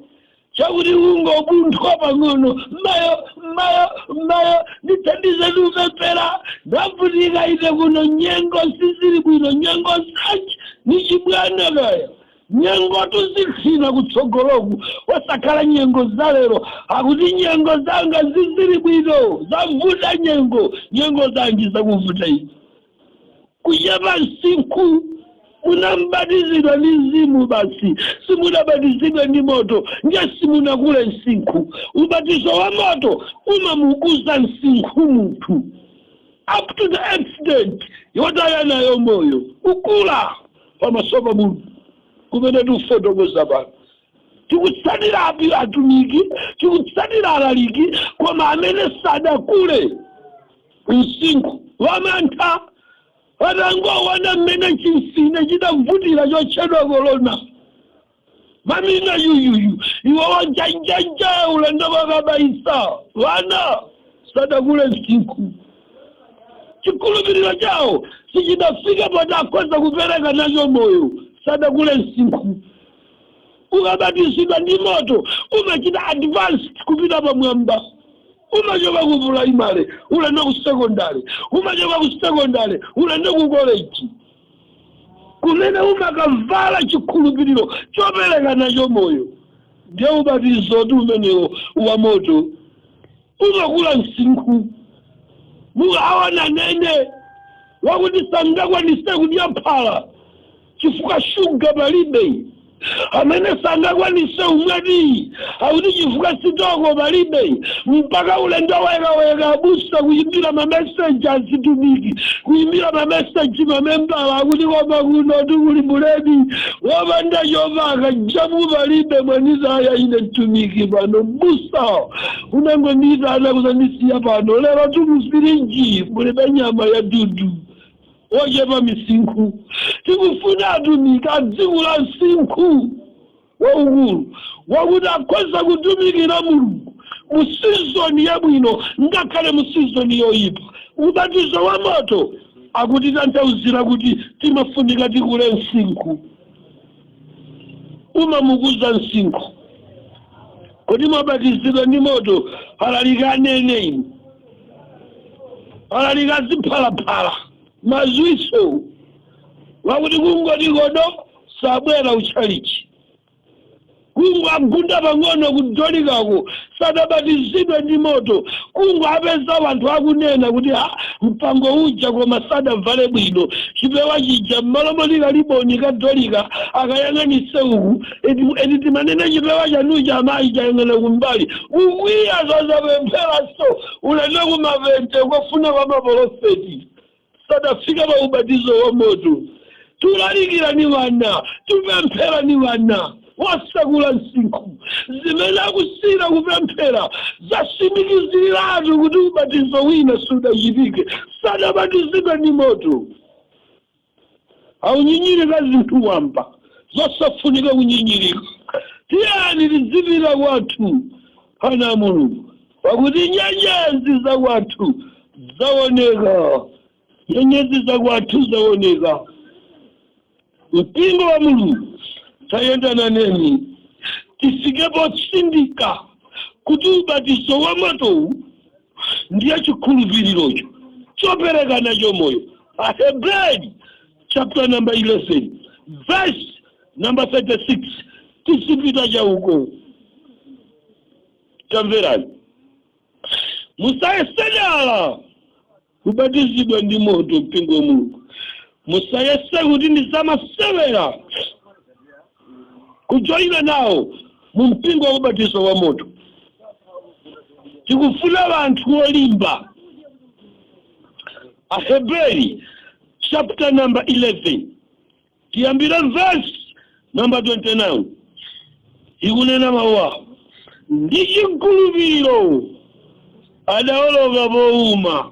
chakuti ungopunthwa pang'ono, "Mayo, mayo, mayo, ndithandize, ndikupemphera, ndavutika ine kuno, nyengo sizili bwino." Nyengo zanji? Ni chibwana kaya. Nyengo tuzithina kutsogoloku, wasakhala nyengo zalero. Akuti nyengo zanga zizili bwino, zavuta nyengo. Nyengo zanji zakuvuta izi? Kuchepa msinkhu. Munambatizidwa ndi Mzimu basi, simunabatizidwe ndi moto, ndiye simunakule msinkhu. Ubatizo wa moto umamukuza msinkhu munthu up to the extent yotaya nayo moyo, kukula pamaso pa Mulungu kumene tikufotokoza pano. Tikutsatira atumiki, tikutsatira alaliki, koma amene sadakule msinkhu, wamantha atangoona mmene chimfine chidavutira chotchedwa korona, mamina yuyuyu, iwe wajajaja ulendo wakabaisa vana, sadakule msinkhu. Chikhulupiriro chawo sichidafika poti akhoza kupereka nacho moyo, sadakule msinkhu. Ukabatizidwa ndi moto umachita advanced kupita pamwamba. Umachoka ku primary ulendo ku secondary, umachoka ku secondary ulendo ku college, kumene umakavala chikhulupiriro chopereka nacho moyo. Ndiye ubatizo ndi umenewo wa moto, umakula msinkhu. Mukaona nene wakuti sangakwanise kudya phala chifukwa shuga palibe, amene sangakwanise umwati akuti chifukwa sitoko palibe, mpaka ulendo wekaweka abusa kuyimbira ma message azitumiki, kuyimbira ma message mamembala, akuti koma kuno tikuli buledi wopanda chopaka, jamu palibe. Mwanizaya ine mtumiki pano, busa unangondiyitana kuzandisiya pano, lero tumufirinji mulibe nyama ya dudu. Ochepa misinkhu. Tikufuna atumiki adzikula msinkhu waukulu, wakuti akhoza kutumikira Mulungu mu season yabwino ngakhale mu season yoyipa. Ubatizo wa moto akutitanthauzira kuti timafunika tikule msinkhu. Umamukuza msinkhu. Kodi mwabatizidwa ndi moto? Alalika anene inu, alalika ziphalaphala mazwiso, wakuti kungoti kodo sabwera uchalichi, kungo agunda pang'ono kudolikako, sadabatizidwe ndi moto. Kungo apeza wanthu akunena kuti, "Ha, mpango uja koma sadavale bwino, chipewa chija mmalo molika liboni kadolika akayang'anise uku." Eti timanene chipewa chanucha amayi chayang'ana kumbali, kukwiya, zazapempheranso ulendo kumapente kofuna kwa maprofeti. Sadafika pa ubatizo wa moto. Tulalikira ni vana, tupemphera ni vana wasakula msinkhu. Zimene akusira kupemphera zasimikiziratu kuti ubatizo wina sudachitike, sadabatizidwe ndi moto. Aunyinyirika zinthu wamba zosafunika kunyinyirika. Tiyani tizipita kwathu, ana Mulungu, pakuti nyenyezi za kwathu zaoneka, nyenyezi za kwathu zaoneka. Mpingo wa Mulungu, tayendana neni tifike potsindika kuti ubatizo wa motowu ndiye chikhulupirirocho chopereka nacho moyo. Aheberi chapter number 11 verse number 36, tisipita chauko. Tamverani, musayesedala kubatizidwa ndi moto. Mpingo wa Mulungu, musayese kuti ndizamasewera kujoyina nawo mu mpingo wa ubatizo wa moto. Tikufuna vanthu olimba. Aheberi chapter number 11, tiyambire verse number 29, ikunena mawu awo: "Ndi chikhulupiriro adawoloka powuma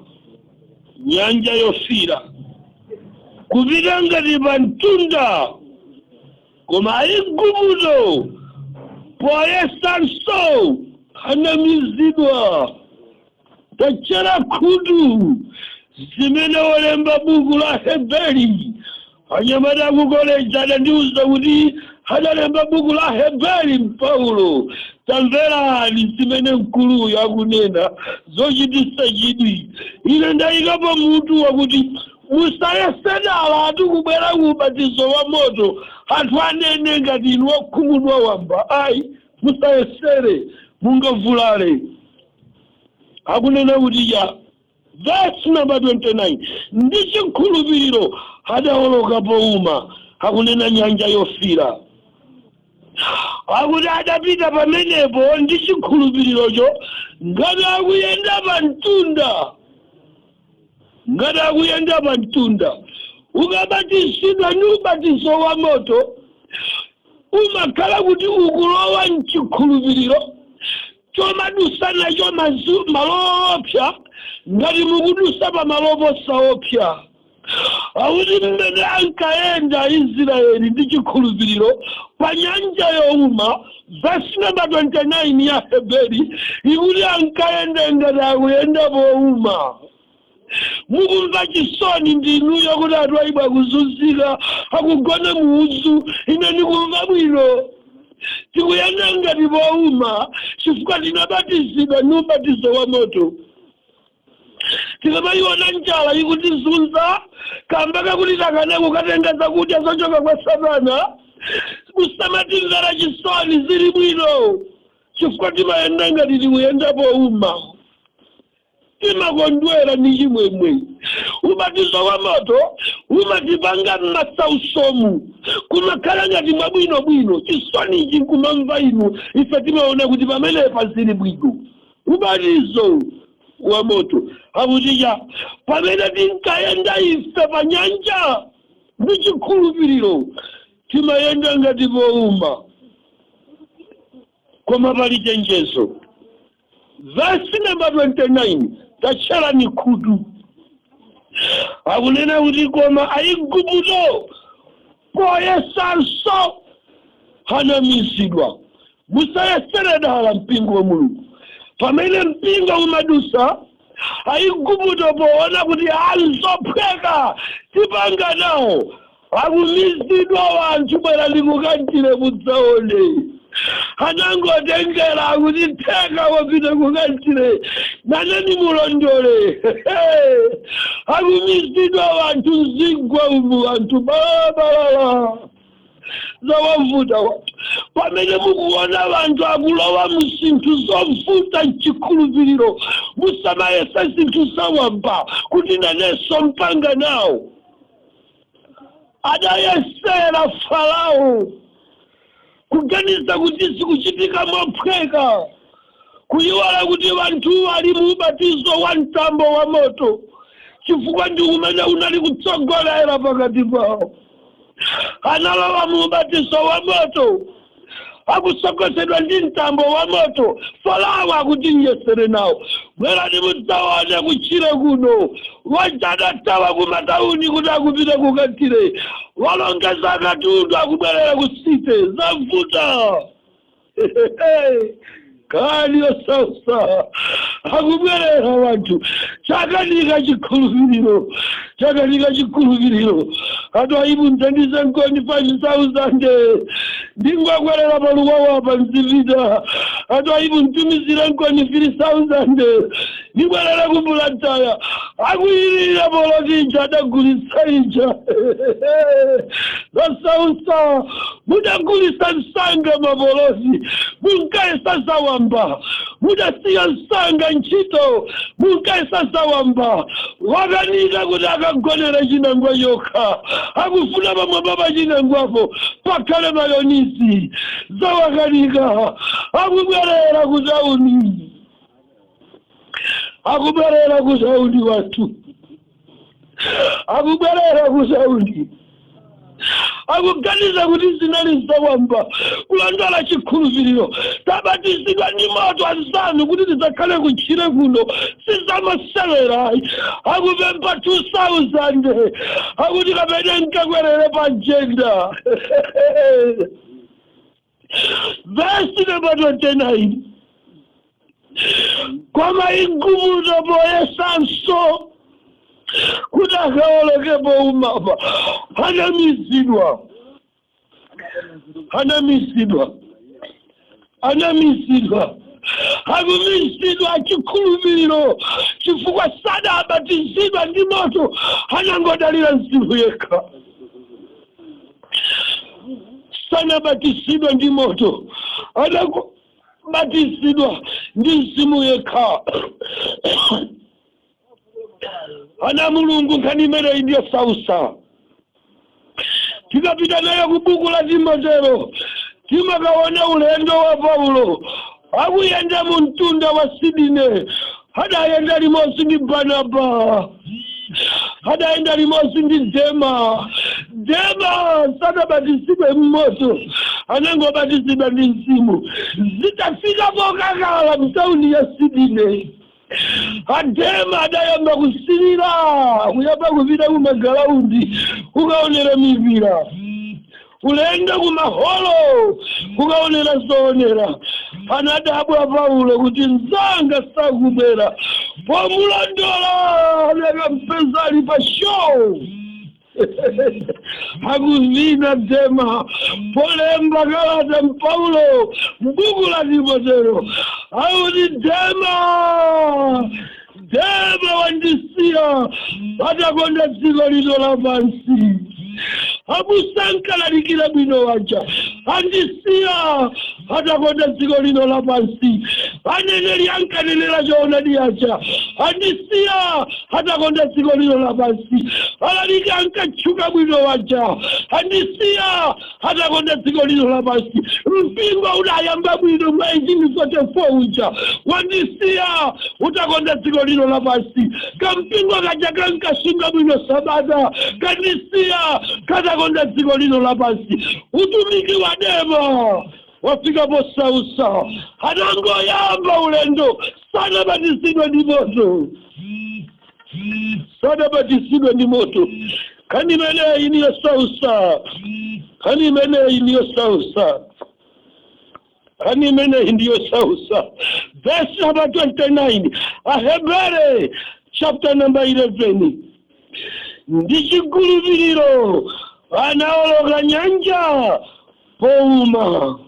Nyanja Yofira, kupita ngati pa mtunda, koma Aigupto poyesanso anamizidwa." Tachera khutu zimene wolemba buku la Heberi. Anyamata ku koleji adandiuza kuti adalemba buku la Heberi Paulo. Tamverani zimene mkuluyo akunena zochititsa chidwi. Ine ndayikapo mutu wakuti musayesedala ati kubwera ku ubatizo wa moto anthu anene ngati inu okhumudwa wamba. Ayi, musayesere, mungavulale. Akunena kuti ya verse number 29, "Ndi chikhulupiriro adawoloka powuma," akunena Nyanja Yofira. Akuti adapita pamenepo ndi chikhulupirirocho ngati akuyenda pa mtunda, ngati akuyenda pa mtunda. Ukabatizidwa ndi ubatizo wa moto, umakhala kuti ukulowa mchikhulupiriro chomadusa nacho malo opsa ngati mukudusa pa malo posaopsa. Akuti mmene ankayenda Aisraeli ndi chikhulupiriro pa nyanja yowuma, verse number 29 ya Heberi ikuti ankayenda ngati akuyenda powuma. Mukumva chisoni ndinuyo kuti atwaibwa akuzunzika, akugona muudzu. Ine ndikumva bwino, tikuyenda ngati powuma chifukwa tinabatizidwa ndi ubatizo wa moto. Tikamayiona njala ikutizunza kamba kakuti takana kukatenga zakudya zochoka kwa Satana, musamatimvera chisoni, zili bwino chifukwa timayenda ngati tikuyenda powuma. Timakondwera ndi chimwemwe. Ubatizo wa moto umatipanga m'masausomu kumakhala ngati mwabwinobwino. Chisonichi nkumamva inu, ife timaona kuti pamenepa zili bwino. Ubatizo wa moto akuticha pamene tinkayenda ife pa nyanja ndi chikhulupiriro, timayenda ngati powuma. Koma pali chenjezo. Verse number 29, tachelani khutu. Akunena kuti koma Aigupto poyesanso anamizidwa. Musayesere dala mpingo wa Mulungu. Pamene mpingo umadusa, Aigupto poona kuti anzophweka, tipanga nawo, akumizidwa wanthu. Bwera ndikukantire mudzaone. Anangotengera akuti theka wapita kukantire naneni mulondole. Akumizidwa wanthu mzigwa umu, anthu balalabalala, zawavuta wanthu. Pamene mukuona vanthu akulowa muzinthu zovuta mchikhulupiriro, musamayesa zinthu zawamba kuti nanenso mpanga nawo. Adayesera Farao kuganiza kuti zikuchitika mophweka, kuyiwala kuti vanthu ali mu ubatizo wa mtambo wa moto, chifukwa ndi umene unali kutsogolera pakati pawo. Analowa mu ubatizo wa moto akusogozedwa ndi mtambo wa moto. Farao akuti nyesere nawo, bwerani mudzaone kutchire kuno. Wajadatawa kumatauni kuti akupita kukantire, walongeza katundu, akubwerera ku city. Zavuta kani yosausa, akubwerera wanthu. Chakanika chikhulupiriro, chakanika chikhulupiriro. Atu aibu mthandize nkoni 5000, ndingwakwerera paluwawa pa mzipita. Atu aibu mtumizire nkoni 3000, ndibwerere kuBlantyre. Akuyirira poloti ija adagulitsa ija. Zasausa, mudagulitsa msanga mapoloti, munkayesa zawamba. Mudasiya msanga ntchito, munkayesa zawamba. Wakanika kuti akagonera chinangwa yokha, akufuna pamwamba pa chinangwapo pakhale mayonnaise. Zawakanika, akubwerera kutauni, akubwerera kutauni wanthu, akubwerera kutauni, akuganiza kuti zinali zawamba. Kulondola chikhulupiriro, tabatizidwa ndi moto anzanu kuti tidzakhale kutchire kuno, sizamasewera. Akupempha 2000, akuti kapene nkakwerere pa agenda. Verse number 29: koma Igupto poyesanso kuti akawolokepo umapa, anamizidwa, anamizidwa, anamizidwa. Akumizidwa chikhulupiriro chifukwa sadabatizidwa ndi moto, anangodalira mzimu yekha. Sanabatizidwa ndi moto, anabatizidwa ndi mzimu yekha. Ana Mulungu, nkhani imeneyi ndiyo sausa. Tikapita nayo ku buku la Timotero, timakaona ulendo wa Paulo akuyenda mu mtunda wa Sidine. Adayenda limodzi ndi Barnaba, adayenda limodzi ndi Dema. Dema sanabatizidwe mmoto, anangobatizidwa ndi mzimu. Zitafika pokakala mtauni ya Sidine, Adema adayamba kusilira, kuyamba kupita kumagalaundi kukaonera mipira, ulendo kumaholo kukaonera zoonera. Anadabwa Paulo kuti mzanga sakubwera. Pomulondola adakampeza ali pa show akuvina Dema. Polemba kalata Paulo mbuku la Timotero akuti Dema, Dema wandisiya atakonda dziko lino lapansi. Abusankalalikira bwino waja andisiya atakonda dziko lino lapansi. Aneneri ankanenera choonadi aja andisiya atakonda dziko lino lapansi. Alaliki ankatchuka bwino waja andisiya atakonda dziko lino lapansi. Mpingo udayamba bwino mwa 1844 uja wandisiya utakonda dziko lino lapansi. Kampingo kaja kankasunga bwino sabata kandisiya katakonda dziko lino lapansi. Utumiki wa Dema wafika posausa, anangoyamba ulendo, sanabatizidwe ndi moto. Sadabatizidwe ndi moto. Nkhani imeneyi niyosautsa, nkhani imeneyi niyosautsa, nkhani imeneyi ndiyosautsa. Verse number 29, Ahebere chapter number 11: ndi chikhulupiriro anaoloka nyanja powuma,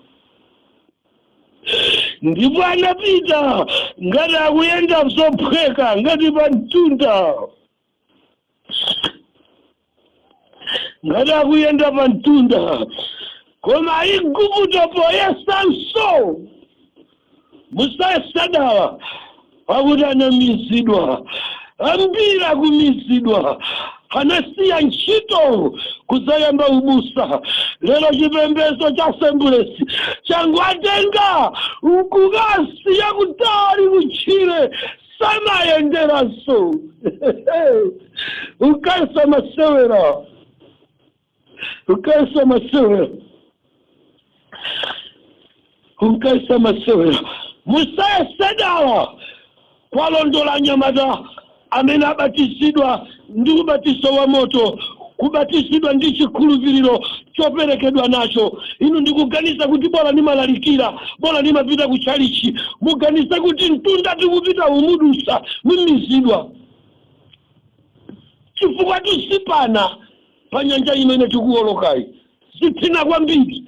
ndipo anapita ngati akuyenda zophweka, ngati pa mtunda, ngati akuyenda pa mtunda. Koma Aigupto poyesanso, musayese dala, pakuti anamizidwa. Ambiri akumizidwa, anasiya ntchito kuzayamba ubusa. Lero chipembedzo cha Assemblies changowatenga nkukasiya kutali kutchire, samayenderanso. Ukayesa masewera, ukayesa masewera, unkayesa masewera. Musayese dala kuwalondola anyamata amene abatizidwa ndi ubatizo wa moto, kubatizidwa ndi chikhulupiriro choperekedwa nacho. Inu ndikuganiza kuti bola ndimalalikira, bola ndimapita ku tchalichi. Muganize kuti mtunda tikupita umudusa, mumizidwa, chifukwa tusipana pa nyanja imene tikuwolokayi zithina kwambiri,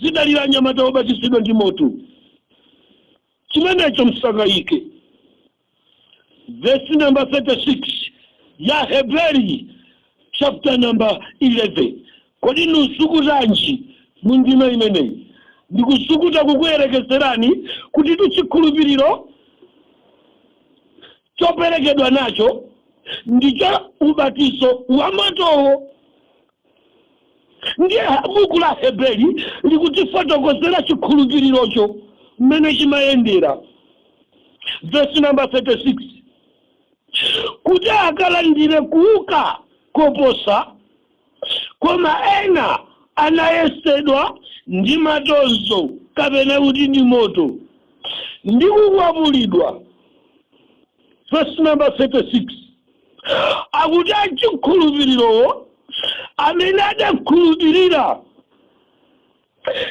zidalira anyamata obatizidwa ndi moto. Chimenecho msakayike. Vesi namba 36 ya Heberi chapter number 11. Kodi nusukutanji mu ndima imeneyi? Ndikusukuta kukuyerekezerani kuti chikhulupiriro choperekedwa nacho ndicho ubatizo wa motowo. Ndiye buku la Heberi likutifotokozera chikhulupirirocho mmene chimayendera. Vesi namba 36: kuti akalandire kuuka koposa. Koma ena anayesedwa ndi matonzo, kapena kuti ndi moto, ndi kukwapulidwa. Verse number 36 akuti achikhulupirirowo amene adakhulupirira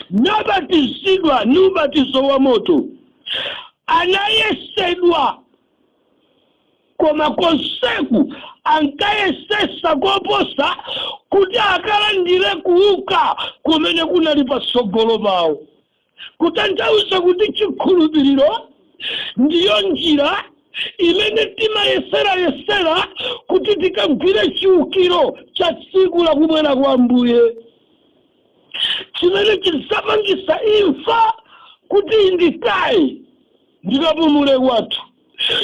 nabatizidwa ndi ubatizo wa moto anayesedwa, koma konseku ankayesesa koposa kuti akalandire kuuka kumene kunali patsogolo pawo. Kutanthauza kuti chikhulupiriro ndiyo njira imene timayeserayesera kuti tikagwire chiukiro cha tsiku lakubwera kwa Ambuye, chimene chidzapangisa imfa kuti inditaye ndikapumule kwathu,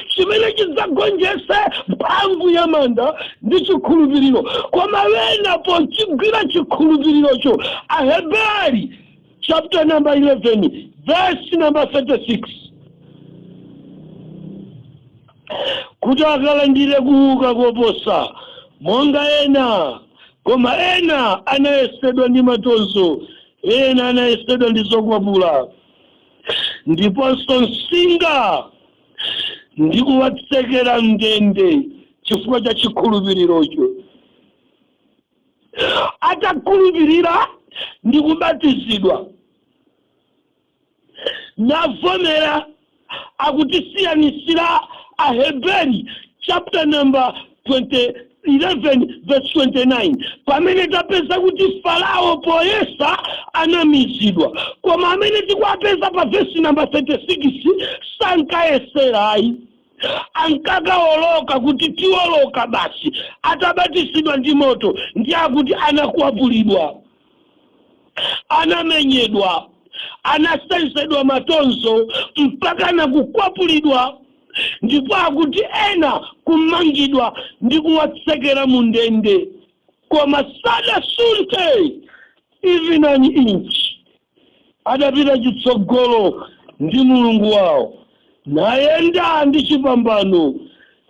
chimene chidzagonjese mphamvu ya manda ndi chikhulupiriro. Koma wena pochigwira chikhulupirirocho, Aheberi chapter number 11 verse number 36, kuti akalandire kuuka koposa, monga ena, koma ena anayesedwa ndi matonzo, ena anayesedwa ndi zokwapula ndiponso nsinga, ndi kuwatsekera m'ndende chifukwa cha chikhulupirirocho. Atakhulupirira ndi kubatizidwa navomera, akutisiyanisira Aheberi chapter number 20, 11 verse 29, pamene tapeza kuti Farao poyesa anamizidwa, koma amene tikuwapeza pa vesi namba 36 sankayesera ayi, ankakaoloka kuti tioloka basi. Atabatizidwa ndi moto, ndi akuti anakwapulidwa, anamenyedwa, anasenzedwa matonzo mpaka nakukwapulidwa, ndipo akuti ena kumangidwa ndi kuwatsekera mu ndende, koma sadasunthe even an inch. Adapita chitsogolo ndi Mulungu wawo, nayenda ndi chipambano,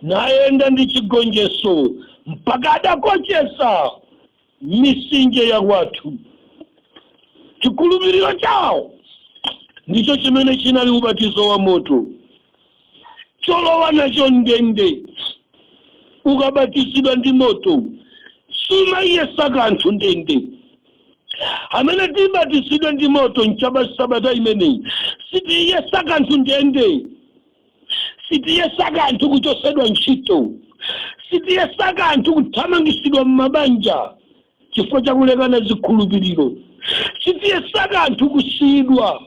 nayenda ndi chigonjetso, mpaka adakocheza misinje ya kwathu. Chikhulupiriro chawo ndicho chimene chinali ubatizo wa moto, cholowa nacho ndende. Ukabatizidwa ndi moto sumayesa kanthu ndende. Amene tibatizidwe ndi moto mchaba sabata imeneyi, sitiyesa kanthu ndende, sitiyesa kanthu kuchosedwa ntchito, sitiyesa kanthu kuthamangisidwa m'mabanja chifukwa chakulekana zikhulupiriro, sitiyesa kanthu kusiyidwa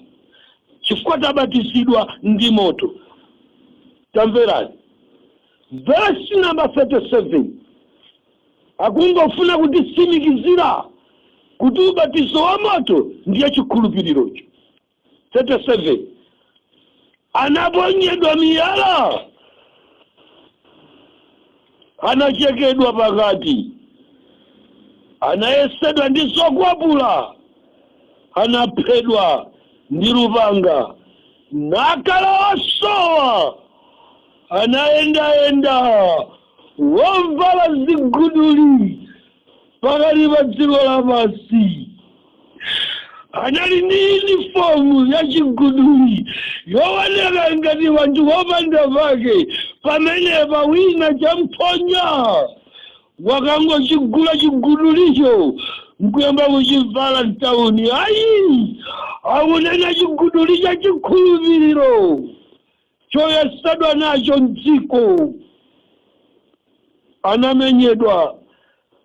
chifukwa tabatizidwa ndi moto. Tamverani verse number 37, akungofuna kutitsimikizira kuti ubatizo wa moto ndiye chikhulupirirocho. 37, anaponyedwa miyala, anachekedwa pakati, anayesedwa ndi zokwapula, anaphedwa ndi lupanga, nakhala osowa, anayendayenda wovala ziguduli pakati pa dziko lapansi. Anali ndi uniform ya chiguduli yooneka ngati wanthu wopanda pake. Pamenepa wina champhonya wakangochigula chigudulicho nkuyamba kuchivala mtauni. Ayi, akunena chiguduli cha chikhulupiriro choyesedwa nacho mdziko. Anamenyedwa,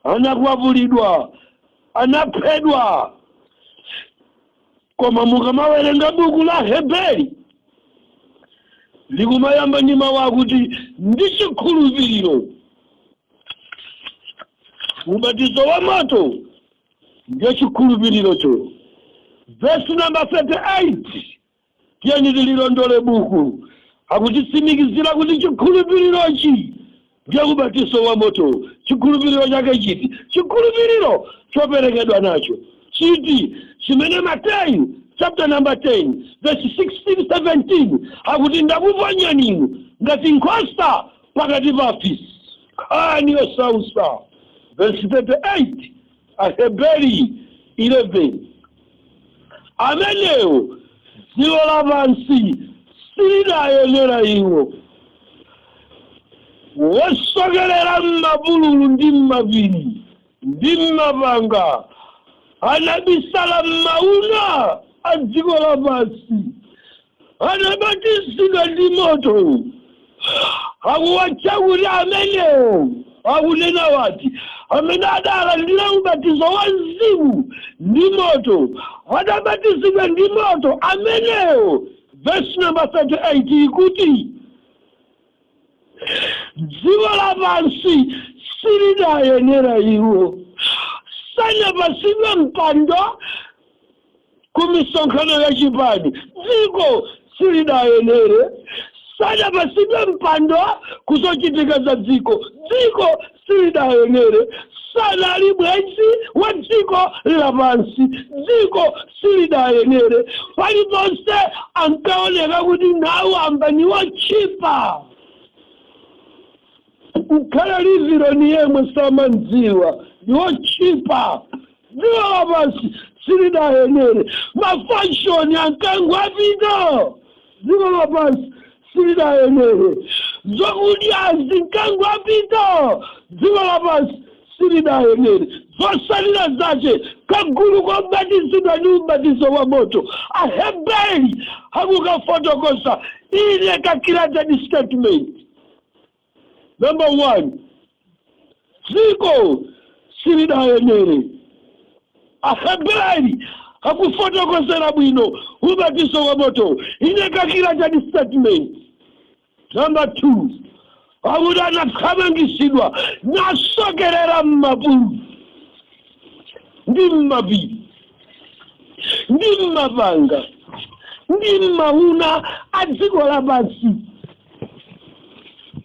anakwapulidwa, anaphedwa. Koma mukamawerenga buku la Heberi, likumayamba ndi mawu akuti ndi chikhulupiriro. Ubatizo wa moto ndiye chikhulupirirocho. Verse number 38, tiyeni tililondole buku, akutitsimikizira kuti chikhulupirirochi ndiye ubatizo wa moto. Chikhulupiriro chake chiti? Chikhulupiriro choperekedwa nacho chiti? Chimene Mateyu chapter number 10 verse 16 17 akuti, "Ndakuponyani inu ngati nkhosa pakati pa afisi." Nkhani yosausa. Verse 38, Aheberi 11, amenewo dziko lapansi silidayenera iwo, wosokerera m'mapululu ndi m'mapiri ndi m'mapanga, anabisala m'mauna a dziko lapansi, anabatizidwa ndi moto. Akuwatcha kuti amenewo, akunena wati amene adalandira ubatizo wa mzimu ndi moto, adabatizidwa ndi moto amenewo. Verse number 38 ikuti dziko lapansi silidayenera iwo, sanapasidwe mpando ku misonkhano ya chipani, dziko silidayenere, sanapasidwe mpando kuzochitika za dziko, dziko silidayenere, sanali bwenzi wa dziko lapansi, dziko silidayenere. Paliponse ankaoneka kuti nawo amba ni wotchipa, kukhala livironi yemwe samandziwa, ni wotchipa, dziko lapansi silidayenere. Ma fashion ankango apita, dziko lapansi silidayenere. Zokudya zinkango apita, dziko lapansi silidayenere. Zosalira zace kagulu kobatizidwa ndi ubatizo wa moto, Aheberi akukafotokoza ine calculated statement. Number one, dziko silidayenere. Aheberi akufotokozera bwino ubatizo wa moto ine calculated statement. Number two, akuti anathamangisidwa, nasokerera m'mapululu ndi m'mapiri ndi m'mapanga ndi m'mauna a dziko lapansi.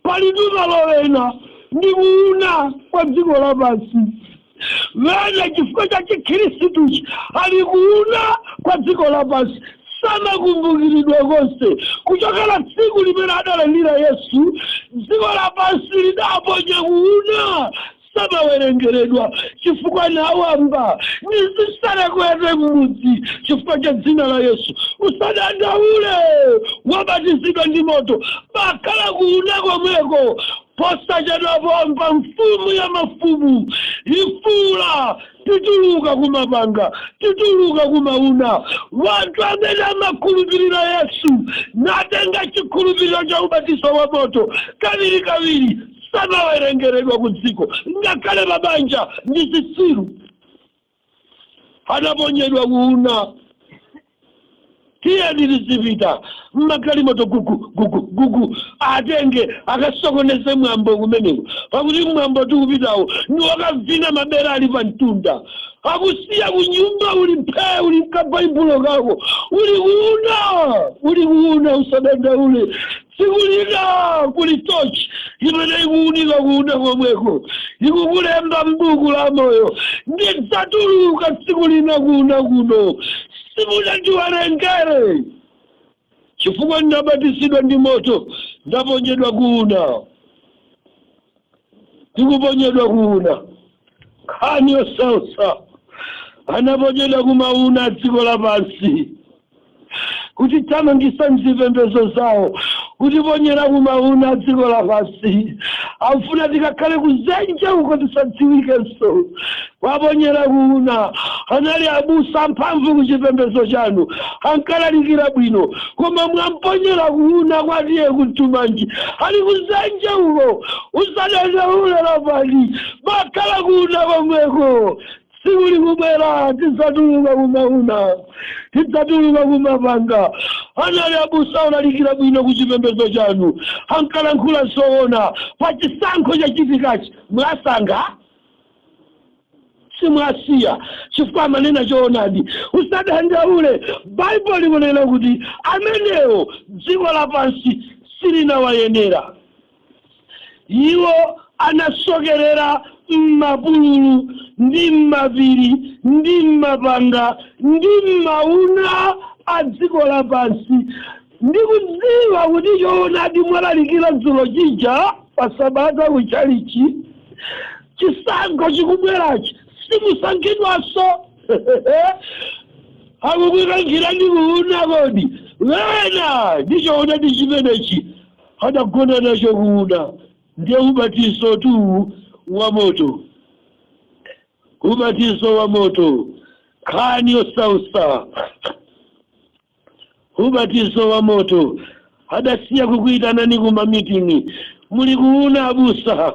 Pali malo ena ndi kuuna kwa dziko lapansi. Wena chifukwa cha chikhristuchi ali kuuna kwa dziko lapansi, samakumbukiridwa konse. Kuchokera tsiku limene adalandira Yesu, dziko lapansi lidaponya kuuna, samawerengeredwa chifukwa nawamba nizisanakwete m'mudzi chifukwa cha dzina la Yesu. Usadandaule, wabatizidwa ndi moto, bakhala kuuna komweko. Posachedwa pompa mfumu ya mafumu ifula, tituluka kumapanga, tituluka kumauna. Wanthu amene amakhulupirira Yesu natenga chikhulupiriro cha ubatizo wa moto kawiri kawiri samawerengeredwa ku dziko, ngakhale mabanja ndi zisiru, anaponyedwa kuuna. Tiyeni tizipita mmagalimoto, gugu gugu gugu, atenge akasokoneze mwambo kumeneko, pakuti mwambo tikupitawo ni wakavina. Mabere ali pa mtunda, akusiya kunyumba, uli mphe, uli mkabaibulo kako, uli kuuna, uli kuuna. Usadandaule, tsiku lina kuli tochi imene ikuunika kuuna komweko, ikukulemba m'buku la moyo. Ndidzatuluka tsiku lina kuuna kuno, simunandiwerengere chifukwa ndabatizidwa ndi moto, ndaponyedwa kuuna, ndikuponyedwa kuuna. Nkhani yosausa, anaponyedwa kumauna dziko lapansi kuti thamangisa mzipembedzo zawo, kutiponyera kumauna dziko lapansi. Amfuna tikakhale kuzenje uko, tisadziwikenso. Waponyera kuuna. Anali abusa amphamvu kuchipembedzo chanu, ankalalikira bwino, koma mwamponyera kuuna. Kwatiye kumtumanji, ali kuzenje uko. Usadandaule lapani, bakhala kuuna komweko. Tsiku likubwera tidzatuluka kumauna, tidzatuluka kumapanga. Anali abusa olalikira bwino kuchipembedzo chanu, ankalankhula zoona. Pa chisankho chachitikachi mwasanga, simwasiya chifukwa amanena choonadi. Usadandaule, Baibulo likunena kuti amenewo dziko lapansi silinawayenera. Iwo anasokerera m'mapululu ndi m'mapiri ndi m'mapanga ndi m'mauna a dziko lapansi. Ndikudziwa kuti choonadi mwalalikira dzulo chija pa sabata kuchalichi, chisankho chikubwerachi simusankhidwanso. Akukukankhirani kuuna kodi wena ndi choonadi chimenechi adagona nacho kuuna. Ndiye ubatizo tu wa moto, ubatizo wa moto. Nkhani yosausa, ubatizo wa moto. Adasiya kukuitanani kuma mitingi, muli kuuna abusa.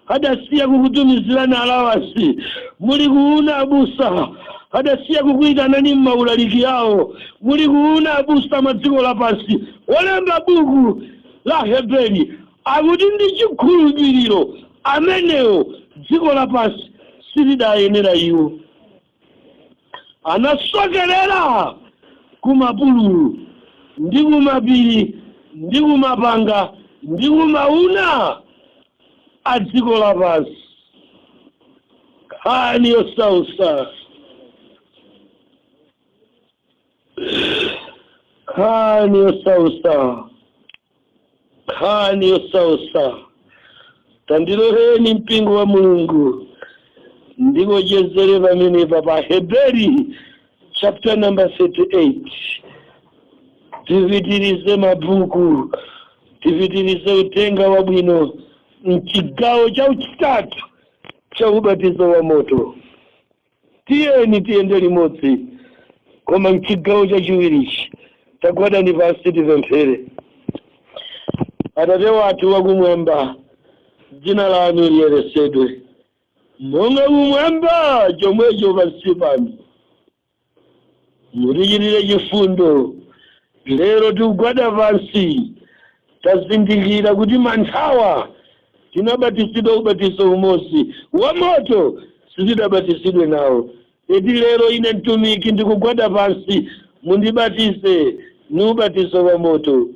Adasiya kukutumizirani allowance, muli kuuna abusa. Adasiya kukuitanani mmaulaliki yawo, muli kuuna abusa. Madziko lapansi, olemba buku la Heberi akuti ndi chikhulupiriro amenewo dziko lapansi silidayenera iwo, anasokerera kumapululu ndi kumapiri ndi kumapanga ndi kumauna a dziko lapansi. Nkhani yosausa, nkhani yosausa, nkhani yosausa. Tandiloleni, mpingo wa Mulungu, ndikochezere pamenepa pa Heberi chapter number 38. Tipitirize mabuku, tipitirize uthenga wabwino mchigawo chachitatu cha ubatizo wa moto. Tiyeni tiyende limodzi, koma mchigawo chachiwirichi tagwadani pansi tipemphere. Atate wathu wakumwamba, dzina lanu liyeresedwe, monga kumwamba chomwecho pansi pano. Mutichitire chifundo. Lero tikugwada pansi, tazindikira kuti manthawa tinabatizidwa ubatizo umodzi wa moto, sitidabatizidwe nawo eti. Lero ine mtumiki ndikugwada pansi, mundibatize ni ubatizo wa moto.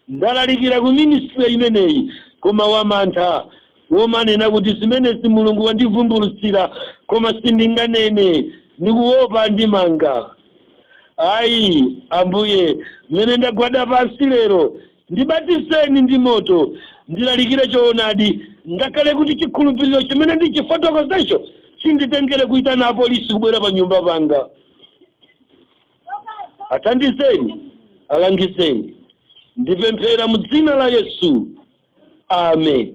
Ndalalikira ku ministry imeneyi, koma wamantha womanena kuti zimenezi Mulungu wandivumbulutsira, koma sindinganene, ndikuopa ndimanga. Ayi Ambuye, mmene ndagwada pansi lero, ndibatizeni ndi moto, ndilalikire choonadi, ngakhale kuti chikhulupiriro chimene ndichifotokozecho chinditengere kuitana apolisi kubwera pa nyumba panga. Athandizeni, alangizeni. Ndipemphera mu dzina la Yesu, amen.